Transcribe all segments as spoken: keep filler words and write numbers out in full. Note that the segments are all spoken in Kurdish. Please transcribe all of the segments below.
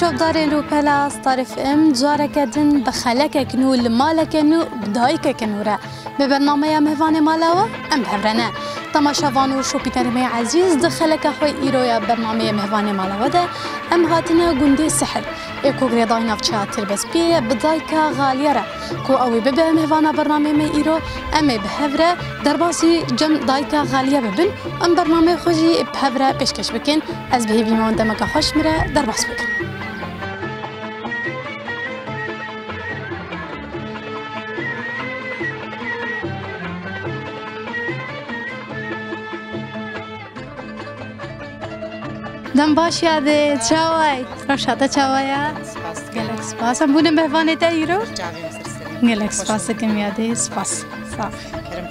Çavdarên Rûpela Star F M, careke din bi xelekek nû li maleke nû bi dayikeke nû re. Bi bernameya Mihvanê Mala We em bi hev re ne. Temaşevan û şopînerê me yê ezîz, di xeleka xwe îro ya bernameyê Mihvanê Mala We de em hatine gundê Sihil, ê ku girêdayî navçeya Tirbespiyê ye, bi dayika Xaliye re, ku ew ê bibe mihvana bernameyê me îro. Em ê bi hev re derbasî cem dayika Xaliye bibin. Em bernameyê xwe jî bi hev re pêşkêş bikin. Ez bi hêvî me hûn demeke xweş min re derbas bikin. Dem baş yadê, çawa yî? Rewşa te çawa ye? Spas dikim. Gelek spas. Em bûne mehvanê te îro? Çavên sirserî. Gelek spas dikim yadê, spas. Sağ ol. Kerem.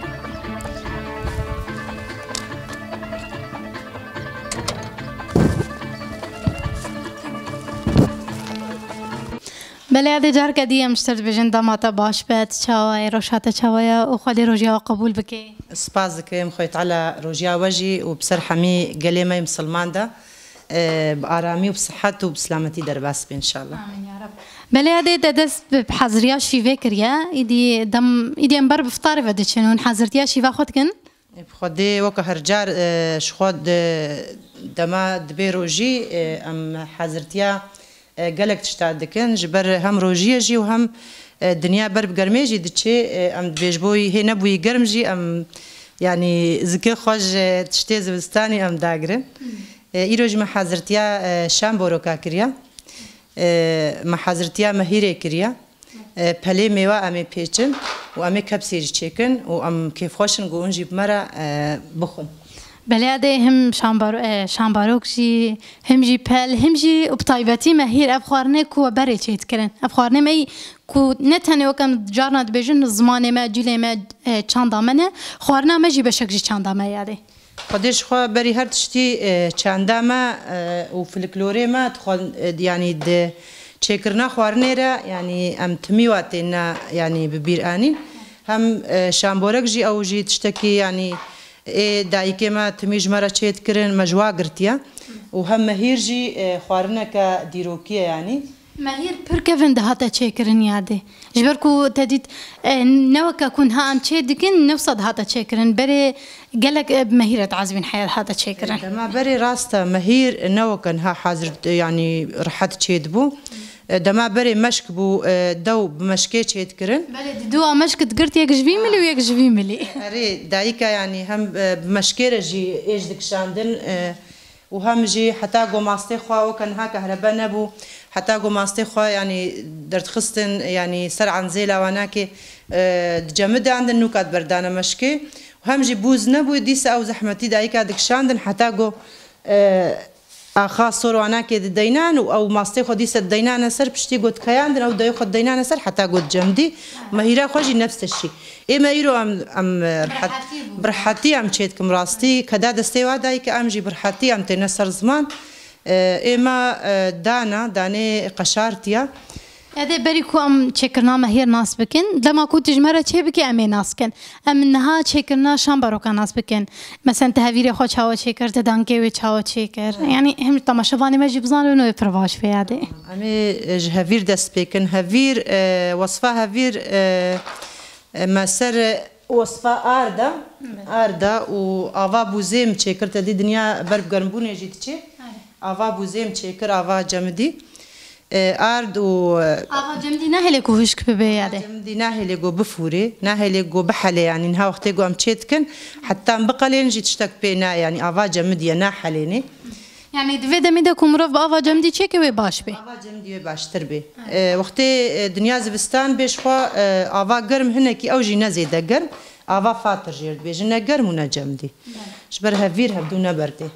Belê, yadê careke dî em ji te dibêjin dema te baş be, tu çawa yî, rewşa te çawa ye û Xwedê rojiya we qebûl bike. Spas dikim, Xwedê Teala rojiya we jî û bi ser hemî gelê me yê misilman de, e, bi aramî û bi sihet û bi silametî derbas be înşallah. Amîn ya Reb. Belê, yadê te dest bi, bi haziriya şîvê kiriye, îdî dem, îdî em ber bi fitarê ve diçin, hûn hazirtiya şîva xwe dikin? Bi Xwedê weke her car, e, ji xwe di, dema dibê rojî, e, em hazirtiya, e, gelek tişta dikin. Ji ber hem rojiyê jî û hem, e, dinya ber bi germê jî diçê, e, em dibê ji bo hê nebûyî germ jî em, yanî zikê xwe ji tiştê zivistanî em dagirin. E, îro jî me hazirtiya, e, şamboroka kiriye. E, me hazirtiya mehîrê kiriye. E, pelê mêwa em ê pêçin û em ê kepsê jî çêkin û em kêfxweş in ku hûn jî bi me re, e, bixwin. Belê, yadê him şambar-, e, şambarok jî, him jî pel, him jî û bi taybetî mehîr, ev xwarinê ku we berê çê dikirin. Ev xwarinê me yî ku ne tenê weke em carna dibêjin zimanê me, cîlê me, e, çanda me ne, xwarina me jî beşek ji çanda me yadê. Xwedê ji xwe berî her tiştî, e, çanda me, e, û folklorê me dixwe, e, yanî di çêkirina xwarinê re, yanî em timî wa têne, yanî bi bîr anîn. Hem, e, şamborek jî ew jî tiştekî, yanî ê dayikê me timî ji me re çê dikirin, me ji wa girtiye. Û hem mehîr jî, e, xwarineke dîrokî ye, yanî. Mehîr pir kevin dihate çêkirin yadê. Ji ber ku te dît, e, ne weke ku niha em çê dikin, ne wisa dihate çêkirin. Berê gelek, e, bi mehîre diezibîn heya dihate çêkirin. Dema berê rast e, mehîr ne weke niha hazir, e, yanî rehet çê dibû. E, dema berê meşk bû, e, dew bi meşkê çê dikirin. Belê, di dû a meşk digirt, yek ji vî milî û yek ji vî milî. Erê, dayika yanî hem, e, bi meşkê re jî êj dikişandin, e, û hem jî heta ku mastê xwe weke niha kehrebe nebû, heta ku mastê xwe, yanî, derdixistin, yanî, ser enzêla wanakê, e, dicemidandin, nûka diberdane meşkê. Û hem jî bûz nebû, dîsa ew zehmetî dayika dikişandin, heta ku, e, axa sor wanakê dideynan û ew mastê xwe dîsa dideynane ser, piştî ku dikeyandin, ew dayê xwe dideynane ser, heta ku dicemdî. Mehîra xwe jî nefs tiştî. Ê me îro em, em, e, rehet, bi rehetî em çê dikim rastî. Keda destê wa dayî ke em jî bi rehetî em têne ser ziman. E, ê me, e, dana, danê qeşartiya. Edê berî ku em çêkirina mehîr nas bikin, dema ku tu ji me re çê bikî em ê nas kin. Em niha çêkirina şambaroka nas bikin. Mesela tu hevîrê xwe çawa çêkir, tu dankê wê çawa çêkir. Yanî hem temaşevanê me jî bizanin wê pir baş bê yadê. Em ê, e, ji hevîr dest pê kin. Hevîr, e, wesfa hevîr, e, e, me ser, e, wesfa arda, arda û ava bûzê em çêkir, te dî dinya ber bi germbûnê jî diçê. Ava bûzê em çêkir, ava cemidî. E, ard û, e, ava cemidî nahêlê ku hişk bibe yadê. Cemidî nahêlê ku bifûrê, nahêlê ku bihelê, yanî niha wextê ku em çê dikin, heta em biqelên jî tiştek pê nayê, yanî ava cemidî ye, nahelênê. Yanî di vê demê de ku mirov bi ava cemidî çêke wê baş bê. Ava cemidî wê baştir bê. E, wextê, e, dinya zivistan bê ji xwe, e, ava germ hinekî ew jî ne zêde germ. Ava fatir jê re dibêjin, ne germ û ne cemidî. Ji ber hevîr hevdû neberdê.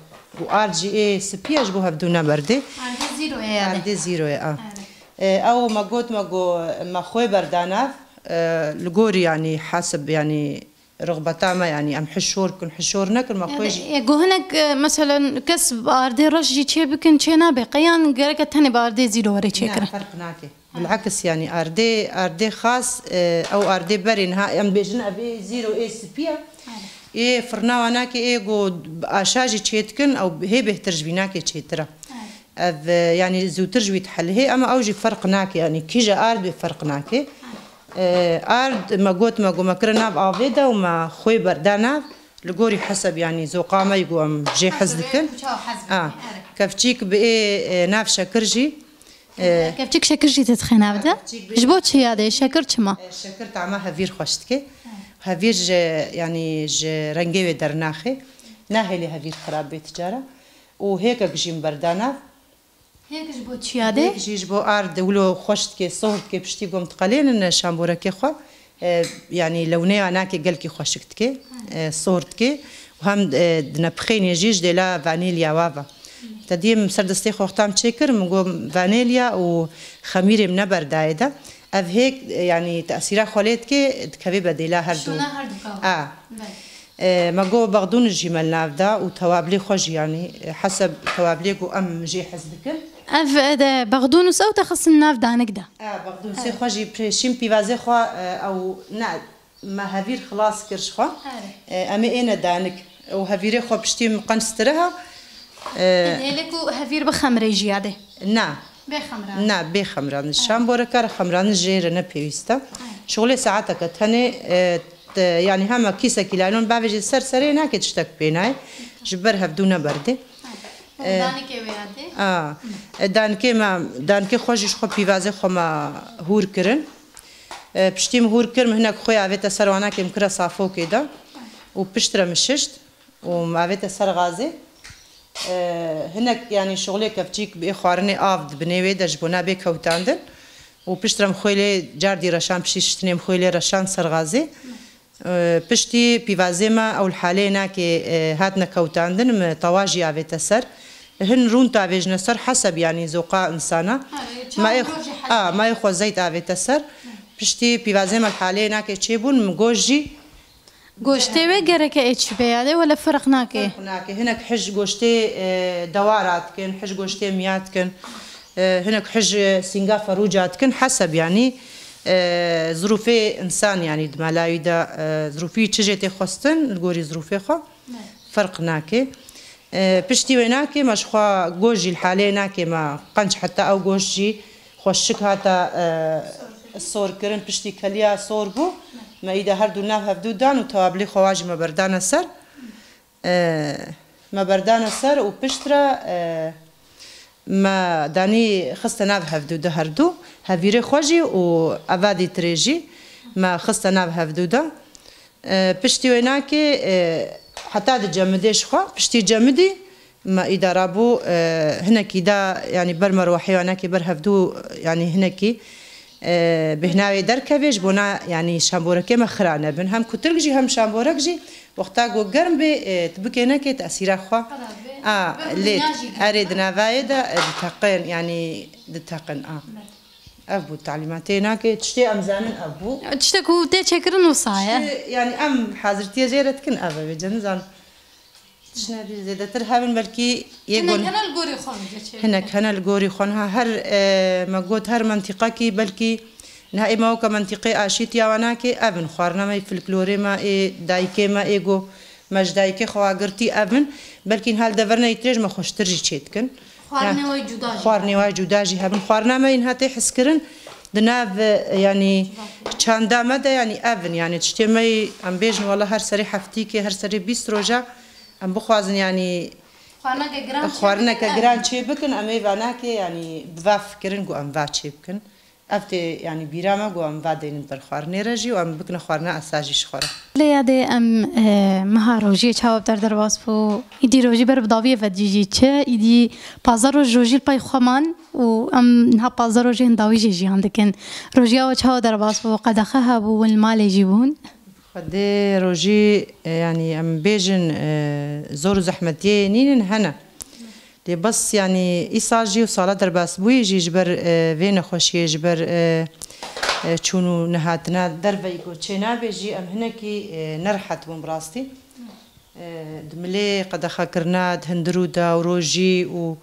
Û ard jî ê spî ye, ji bo hevdû neberdê. Ardê zîro ye yanî. Ardê zîro ye, a. E, ew me got, me got, me xwê berdana, e, li gorî yanî hesib yanî rixbeta me, yanî em hişor bikin, hişor nekin, me xwe jî. E, e, go hinek, e, meselen kes bi ardê reş jî çê bikin, çê nabe qey yan gereke tenê bi ardê zîro were çêkirin? Ne, ferq nake. Bil'eks, yanî ardê, ardê xas, e, ew ardê berê niha em bêjin ev ê zîro ê spî ye. Ê firna wanakê ê ku aşa jî çê dikin, ew hê bêhtir ji vînakê çêtir e. Ev, e, yanî zûtir ji wî dihelihê, ema ew jî ferq nake, yanî kîje ard bê ferq nake. E, ard me got, me got, me kire nav avê de û me xwê berda nav, li gorî heseb, yanî zoqa me yî ku em jê hez dikin. Kevçîk bi ê, e, nav şekir jî. E, kevçîk şekir jî didixe nav de? Kevçîk bi Ji bo çi ya de? Şekir çima? E, şekir tama hevîr xweş dike. Hevîr ji, yanî ji rengê wê dernaxê. Nahêlê hevîr xirab bê ti cara. Û hêkek jî min berda nav. Hêk ji bo çiya dê? Hêk jî ji bo ard wilo xweş dike, sohr dike, piştî gom diqelênin şamborekê xwe. E, yanî lewneya nake gelkî xweşik dike, e, sohr dike. Û hem, e, dinepixênê jî ji dêla vanîlya wa ve. Te diyê min ser destê xwe wexta min çêkir, min got vanîlya û xemîrê min neberdayê de. Ev hêk, e, yanî tesîra xwe lê dike, dikevê bedêla her du. Şûna her du kav. A. Belê. E, me got bexdûn jî me li nav da û tewabilê xwe jî, yanî, e, heseb tewabilê ku em jê hez dikin. Ev, e, de bexdûn û sew te xistin nav danik de. E, bexdûn sê xwe jî pêşîn pîvazê xwe, e, ew ne, me hevîr xilas kir ji xwe. E, em ê êne danik. Û hevîrê xwe piştî min qenc stiriha. E, Hêlê ku hevîr bixemrê jî ya dê? Na. Bê xemran. Na, bê xemran. Şamboreka re xemran jê re ne pêwîst e. Şixulê saeteke tenê, e, te, yanî hema kîsekî laylon bavêjê ser serê nake tiştek pê nayê. Ji ber hevdû neberdê. E, danikê wê ya dê? A, e, danikê me, danikê xwe jî ji xwe pîvazê xwe me hûr kirin. E, piştî min hûr kir, min hinek xwê avête ser wanakê min kira safokê de. Û piştre min şişt. Û min avête ser gazê. E, hinek, yanî şixulê kevçîk bê xwarinê av di binê wê de ji bo nabê kewtandin. Û piştre min xwê lê cardî reşan, piştî şiştinê min xwê lê reşan ser gazê. E, piştî pîvazê me ew li halê nakê, e, hatine kewtandin, min tawa jî avête ser. Hin rûn tavêjine ser heseb, yanî zoqa insana. Ha, e, çawa Ma ê gor jî hez a, ma ê xwe zeyt avête ser. Piştî pîvazê me li halê nakê çêbûn, min goş jî Goştê wê gereke ê çi bê ya dê wele ferq nake? Ferq nake. Hinek hij goştê, e, dewara dikin, hij goştê miya dikin, e, hinek hij, e, sînga ferûca dikin. Heseb yanî, e, zirûfê însan yanî di mala wî de, e, zirûfî çi jê tê xwestin li gorî zirûfê xwe. Ferq nake. E, piştî wê nake, me ji xwe goş jî li halê nake, me qenc heta ew goş jî xweşik hata, e, sor kirin, piştî keliya sor bû. Me îde her du nav hevdu dan û tewabilê xwe wa jî me berdane ser. E, me berdane ser û piştre, e, me danî xiste nav hevdu de her du. Hevîrê xwe jî û evadî tirê jî me xiste nav hevdu de. E, piştî wê nakê, e, heta di cemidê ji xwe, piştî cemidî me îdara bû, e, hinekî da, yanî ber merwehê wanakê ber hevdû, yanî hinekî, e, bêhna wê derkevê ji bona, yanî şamborekê me xira nebin. Hem kutirk jî hem şamborek jî wexta ku germ bê, e, tu bikê nekê tesîra xwe. A, lê erê di navayê de, e, diteqin, yanî diteqin, a. Ev bû talîmatê nake, tiştê em zanin ev bû. Tiştek ku tê çêkirin wisa ye. Tiştê, yanî em hazirtiyê jê re dikin ev e, vêce nizan. Tiştine bî zêdetir hebin belkî yê Hinek gon. Hene li gorî xwe vêce çêkirin. Hinek hene li gorî xwe. Niha her, e, me got her mentîqekî belkî niha ê me weke mentîqê aşîtiya we nake, ev in xwarina me yê folklorê me, ê dayikê me, ê go. Me ji dayikê xwe agirtî ev in. Belkî niha li deverine îtirê ji me xweştir jî çê dikin. Xwarinê wê cuda jî. Xwarinê wê cuda jî hebin. Xwarina me yî niha tê hizkirin. Di nav, e, yanî çanda me de yanî ev in. Yanî tiştê me yî em bêjin wela her serê heftîkê, her serê bîst roja em bixwazin yanî Xwarineke giran çê xwarineke bikin. Giran çê bikin, em ê vanakê yanî bi va fikirin ku em va çê bikin. Ev tê, yanî bîra me ku em va deynin ber xwarinê re jî û em bikine xwarina esa jî ji xwe re. Lê ya dê em, e, meha rojiyê çawa bi te re derbas bû? Îdî rojî ber bi dawiyê ve dî jî çi? Îdî pazdeh roj rojî li pey xwe man û em niha pazdeh rojên dawî jî jiyan dikin. Rojiya we çawa derbas bû? Qedexe hebû, hûn li malê jî bûn? Xwedê rojî, e, yanî em bêjin, e, zor û zehmetiyê nînin hene. Lê bes, yanî, îsal jî û sala derbasbûyî jî ji ber, e, vê nexweşiyê, ji ber, e, e, çûn û nehatina derveyî ku çê nabe jî em hinekî, e, nerehet bûn bi rastî. E, di milê qedexekirina, di hundirû de û rojî û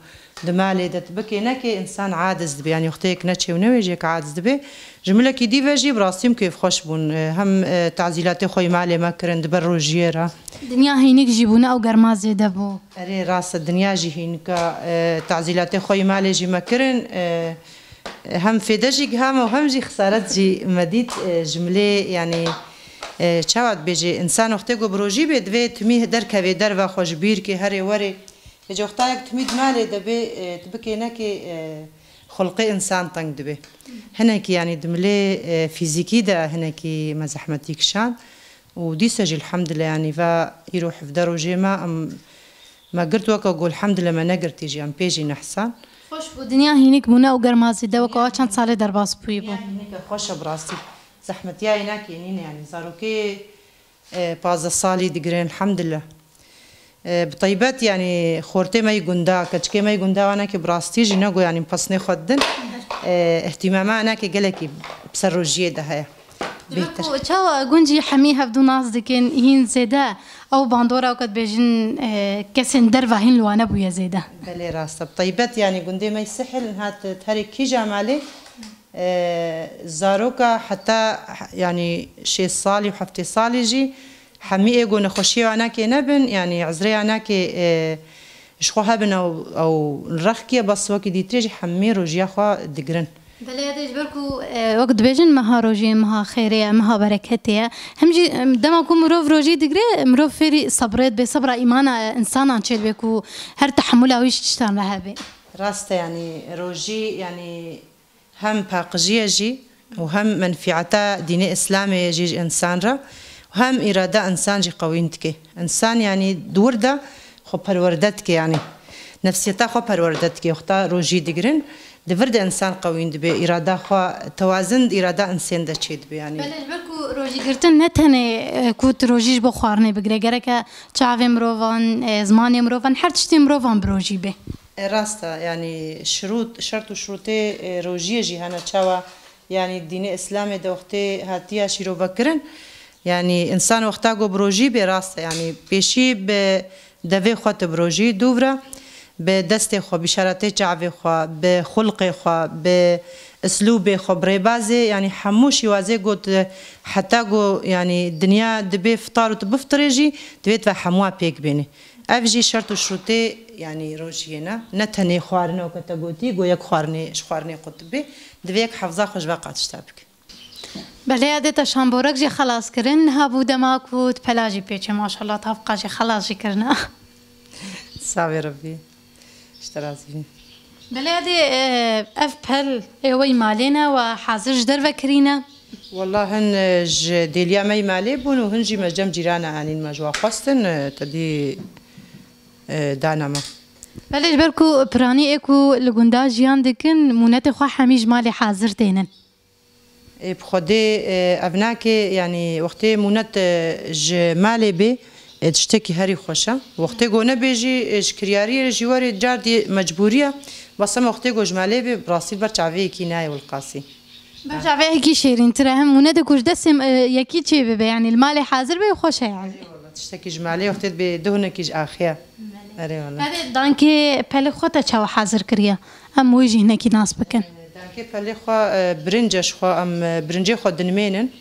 Di malê de tu bikê nekê, însan aciz dibe. Yanî wextê yek neçê û newêjê yek aciz dibe. Ji milekî dî ve jî bi rastî min kêfxweş bûn. E, hem, e, tazîlatê xwe yê malê me kirin di ber rojiyê re. Dinya hînik jî bû, ne ew germa zêde bû. Erê, rast e, dinya jî hînik e. E, tazîlatê xwe yê malê jî me kirin. E, hem fêde jî giha me û hem jî xisaret jî me dît. E, ji milê, yanî, e, çawa dibêjê, însan wextê ku bi rojî bê, divê timî derkevê derva xwe ji bîr kê, herê werê. Hêca wexta yek timî di malê de bê, e, tu bikê nekê, e, xulqê însan teng dibe. Hinekî, yanî di milê, e, fîzîkî de hinekî me zehmetî kişand û dîsa jî elhamdulillah, yanî va îro hevdeh rojê me, em, me girt weke ku elhamdulillah me negirtî jî, em pê jî nehsan. Xweş bû, dinya hînik bûne û germa zêde weke wa çend salê derbas bûyî bû. Dinya hînik e, xweş e bi rastî. Zehmetiya yê nekê nîne, yanî zarokê e, pazdeh salî digirin, elhamdulillah. E, bi teybet, yanî, xortê me yê gunda, keçikê me yê gunda, wanekê bi rastî jî nego, yanî, pesnê xwe didin. E, îhtîmama enekê gelekî bi ser rojiyê de heye. Bêhtir. Ji ber ku çawa gund jî hemî hevdû nas dikin, hîn zêde ew bandora ku dibêjin, e, kesên derva hîn li wan nebûye zêde. Belê, rast e. Bi teybet, yanî, gundê me yê Sihil, niha tu herê kîja malê, E, zaroka heta, yanî, şêst salî û heftê salî jî hemî ê ku nexweşiyê anakê nebin, yanî ezrê anakê, e, ji xwe hebin ew, ew rexkiye, bes wekî dîtirê jî hemî rojiya xwe digirin. Belê, edê ji ber ku, e, wek dibêjin meha rojiyê, meha xêrê ye, meha bereketê ye. Hem jî, em, dema ku mirov rojî digire, mirov fêrî sebrê dibe, sebra îmana, e, însanan çêdibe ku her tehemula wî ji tiştan re hebe. Rast e, yanî rojî, yanî hem paqijî ye jî û hem menfîeta dînê Îslamê ye jî ji însan re û hem îrada însan jî qewîn dike. Însan, yanî, di wir de xwe perwerde dike, yanî nefsiyeta xwe perwerde dike. Wexta rojî digirin, di vir de însan qewîn dibe, îrada xwe tewazin di îrada însên de çêdibe, yanî. Belê, ji ber ku rojîgirtin ne tenê, e, ku tu rojî ji bo xwarinê bigire, gereke çavê mirovan, e, zimanê mirovan, her tiştê mirovan bi rojî be. E, rast e, yanî şirût, şert û şirûtê, e, rojiyê jî hene, çawa, yanî dînê Îslamê de wextê hatiye şîrovekirin, yanî însan wexta ku bi rojî bê, rast e, yanî pêşî bi devê xwe tu bi rojî, dûv re bi destê xwe, bi îşaretê çavê xwe, bi xulqê xwe, bi islûbê xwe, bi rêbazê, yanî hemû şîwazê ku tu heta ku, yanî dinya dibê fitar û tu biftirê jî, divê tu ve hemûa pêk bênê. Ev jî şert û şirûtê, yanî rojiyê ne. Ne tenê xwarin e, weke te gotî, go yek xwarinê, ji xwarinê qut bê. Divê yek hefza xwe ji ve qatişta bike. Belê, edê te şamborek jî xelas kirin. Niha bû dema ku tu pela jî pêçê, maşallah, tavqa jî xelas jî kirine. Savê Rebbî. Ji te razî bî. Belê, edê, e, ev pel ê we yî malê ne, we hazir ji derve kirîne? Wela hin, e, ji dêliya me yî malê bûn û hin jî me cem cîrana anîn, me ji wan xwestin, e, te dî, e, dana me. Belê, ji ber ku piranî ê ku li gunda jiyan dikin, mûnetê xwe hemî ji malê hazir tênin. Ê, bi Xwedê, e, ev nake, yanî wextê mûnet, e, ji malê bê, e, tiştekî herî xweş e. Wextê ku nebê jî, e, ji kiryariyê jî werê car dî mecbûrî ye. Bes em wextê ku ji malê bê, bi rastî li ber çavê yekî nayê wilqasî. Ber çavê yekî şêrîntir e. Hem mûnetê ku ji destê, e, yekî çê bibe, yanî li malê hazir be, xweş e yanî. Erê wela, tiştekî ji malê wextê dibê duh hinekî ji axê ye. Erê wela. Hevê dankê pelê xwe te çawa hazir kiriye? Em wê jî hinekî nas bikin. Dankê pelê xwe, e, birinc e ji xwe, em, e, birincê xwe dinimênin.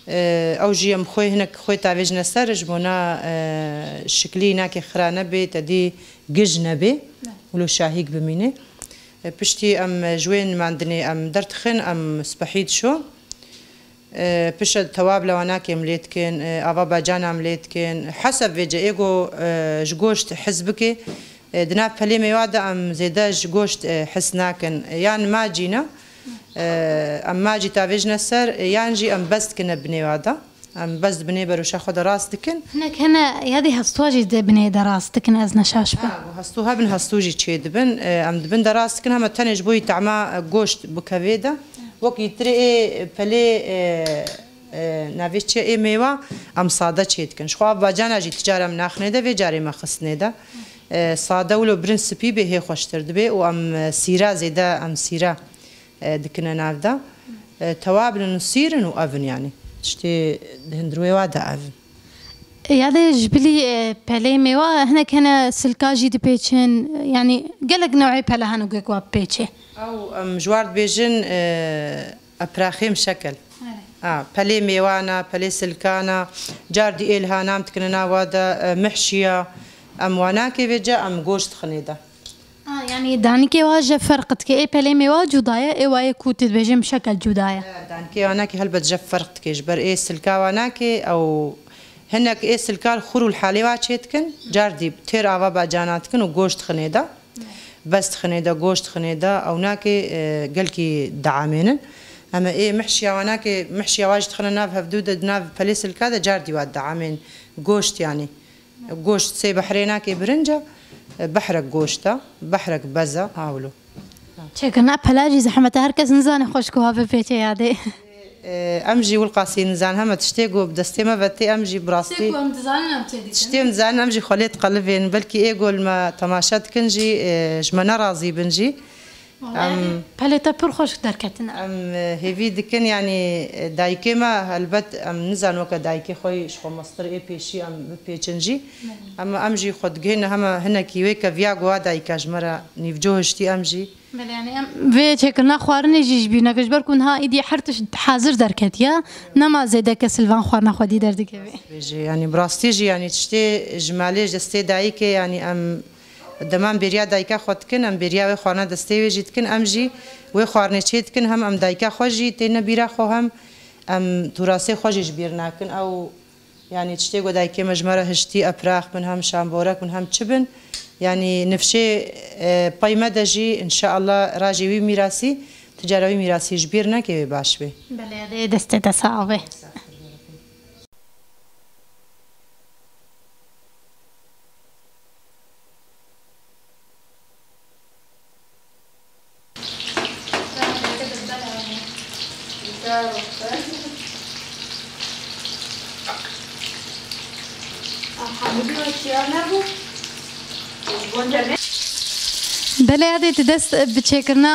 E, ew jî em xwê hinek xwê tavêjine ser ji bona, e, şiklî nake xira nebe, te dî gij nebe. Wilo şahîk bimîne. E, piştî em, e, ji wê nimandinê em derdixin, em spehî dişo. E, pişt tewab lewanakê em lê dikin, e, ava bacana em lê dikin. Heseb vêce ê ku, e, ji goşt hez bike, e, di nav pelê mêwa de em zêde ji goşt, e, hez nakin. E, yan macî ne, e, em macî tavêjine ser, e, yan jî em bez dikine binê wa de. Em bez di binê beroşa xwe de rast dikin. Hinek hene ya dê hestuwa jî di binê de rast dikin, ez neşaş bim. Ha, bu hestû hebin, hestû jî çê dibin. E, em di bin de rast dikin, hema tenê ji bo yî tehma, e, goşt bikevê de. Wek yî tirê ê pelê, e, e, navê çi ê mêwa, em sade çê dikin. Ji xwe av bacana jî ti cara em naxinê de, vê carê me xistinê de. E, sade wilo birin spî bê hê xweştir dibê û em, e, sîra zêde, em sîra, e, dikine nav de. E, tewab in û sîr in û ev in yanî. Tiştê di hundirê wa de ev in. Ya de ji bilî, e, pelê mêwa hinek hene silka jî dipêçin. Yanî gelek newê pele hene ku wa bipêçê. Ew, em ji war dibêjin, e, epraxê mşekel. Evet. Ha, pelê mêwana, pelê silkana, car dî êl hanam dikine nava de, e, mihşiya. Em wa nakê vêca, em goşt dixinê de. Ha, yanî danikê wa ji ferq dike. Ê pelê mêwa cuda ye, ê wa yê ku tu dibêjê mşekel cuda ye. E, danikê wa nakê helbet ji ferq dike. Ji ber ê silka wa nakê, ew hinek ê silkar xur û halê wa çê dikin, car dî têr ava bacana dikin û goşt dixinê de. Bes dixinê de, goşt dixinê de, ew nakê, e, gelkî diamênin. Em ê mihşiya wa nakê, mihşiya wa jî dixine nav hevdû de, nav pelê silka de, car dî wa diamên goşt yanî. Goşt sê behrê nakê birinca, e, behrek goşt e, behrek bez e, ha wilo. Çêkirina pela jî zehmet e, her kes nizane xweş ku ha bipêçe yadê. E, em jî wilqasî nizan heme tiştê ku bi destê me ve tê, em jî bi rastî Tiştê ku em dizanin em çê dikin. Tiştê em dizanin em jî xwe lê diqelibên. Belkî ê ku li me temaşe dikin jî, e, ji me nerazî bin jî. Em Pelê te pir xweş derketin. Em, e, hêvî dikin, yanî, e, dayikê me, helbet, em nizan weke dayikê xwe yî ji xwe mestir ê pêşî em bipêçin jî. Belê. Em, em jî xwe digihîne heme hinekî wê keviya ku wa dayika ji me re nîvco hiştî em jî. Belê, yanî em vê çêkirina xwarinê jî ji bîr neke, ji ber ku niha îdî her tişt hazir derketiye, nema zêde kes li van xwarina xwedî derdikeve. Bêjê, yanî bi rastî jî, yanî tiştê ji malê ji destê dayikê, yanî em Dema em bêriya dayika xwe dikin, em bêriya wê xwarina destê wê jî dikin, em jî wê xwarinê çê dikin, hem em dayika xwe jî têne bîra xwe, hem em tûrasê xwe jî ji bîr nakin. Ew, yanî tiştê ku dayikê me ji me re hiştî, eprax bin, hem şamborek bin, hem çi bin, yanî nifşê, e, pey me de jî, înşeallah, rajê wî mîrasî, ti cara wî mîrasî ji bîr neke, wê baş bê. Belê, dê destê te sax be. Belê, yadê tu dest bi çêkirina,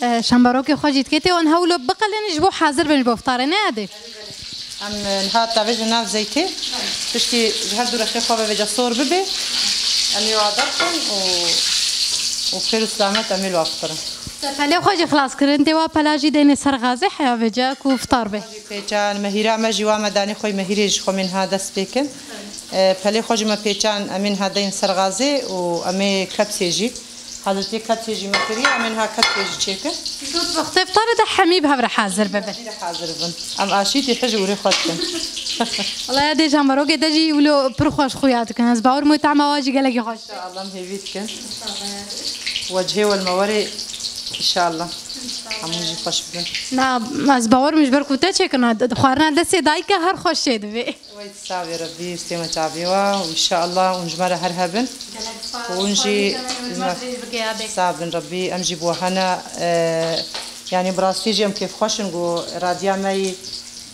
e, şambarokê xwe jî dikê, tê wan hewlo biqelin ji bo hazir bin ji bo iftarê, ne yadê? Em, e, niha tavêjin nav zeytê. Piştî ji her du rexê xwe ve vêca sor bibe. Em ê wa derxin û, û xêr û selamet em ê li wa fikirin. Te pelê xwe jî xilas kirin, tê wa pela jî deynê ser gazê heya vêca ku fitar be. Pêçan, mehîra me jî wa me danê xwe, mehîrê ji xwe min ha dest pê kin. E, pelê xwe jî me pêçan, em ê niha deyn ser gazê û em ê kepsê jî. Hazirtiyê kepsê jî me kiriye, em ê niha kepsê jî çêkin. Zû di wextê iftarê de hemî bi hev re hazir bibin. Hemî re hazir bin. Em aşîtî hij û rê xwe dikin. Wala ya dê ji hemarokê de jî wilo pir xweş xuya dikin. Ez bawer me tama wa jî gelekî xweş. Înşallah em hêvî dikin. Wecihê we li me werê, înşallah. Hemû jî xweş bibin. Na, ez bawer me ji ber ku te çêkirina, xwarina destê dayika her xweş çê divê. Wey, savê Rebî, stê me çavê wa, û înşallah hûn ji me re her hebin. Gelek spas. Hûn jî xwedî temê hûn ji me re bike ya dê. Sax bin Rebî, em jî bi we hene, e, yanî bi rastî jî em kêfxweş in ku radiya me yî,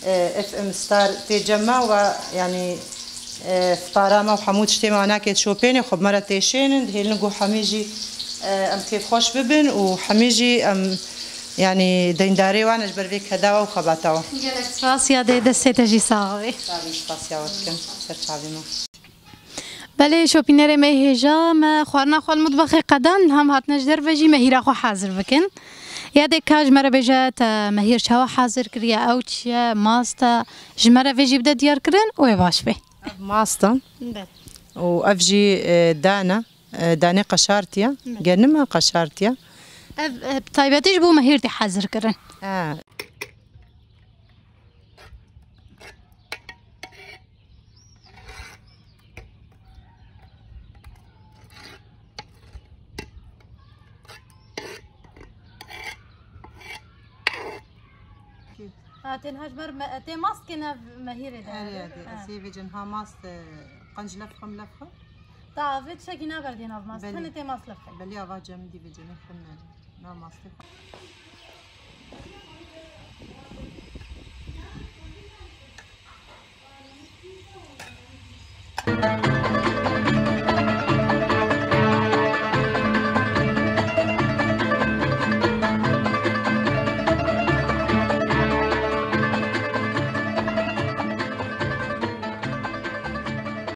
e, F M Star tê cem me we, yanî, e, fitara me û hemû tiştê me anakê şopênê xwe bi me re têşênin, dihêlin ku hemî jî, e, em kêfxweş bibin û hemî jî em Yanî deyndarê wan e ji ber vê keda we û xebata we. Gelek spas ya dê destê te jî sax be. Sağ bin, spasiya we dikim. Ser çavê me. Belê şopînerê me hêja me xwarina xwe li mutbaxê qedan, hem hatine ji derve jî mehîra xwe hazir bikin. Ya dê ka ji me re bêje te mehîr çawa hazir kiriye, ew çi ye, mast e, ji me re vê jî bide diyar kirin û ê baş be. Ev mast e. Be. Û ev jî, e, dan e. E, danê qeşartiye. Hı. Genime qeşartiye. Ev, e, taybetî ji bo mehîr tê hazir kirin. Ha. Ha, tên haj ber me, tê mast ke ne mehîrê de. Erê, erê. Ha. Ez ê vêcin ha mast, e, qenc lef xim lef xim. Ta vê tiştekî naberdê nav mast. Belê. Tenê tê mast lef xim. Belê, ava cem dî vêcin xim ne. Na mastê xim.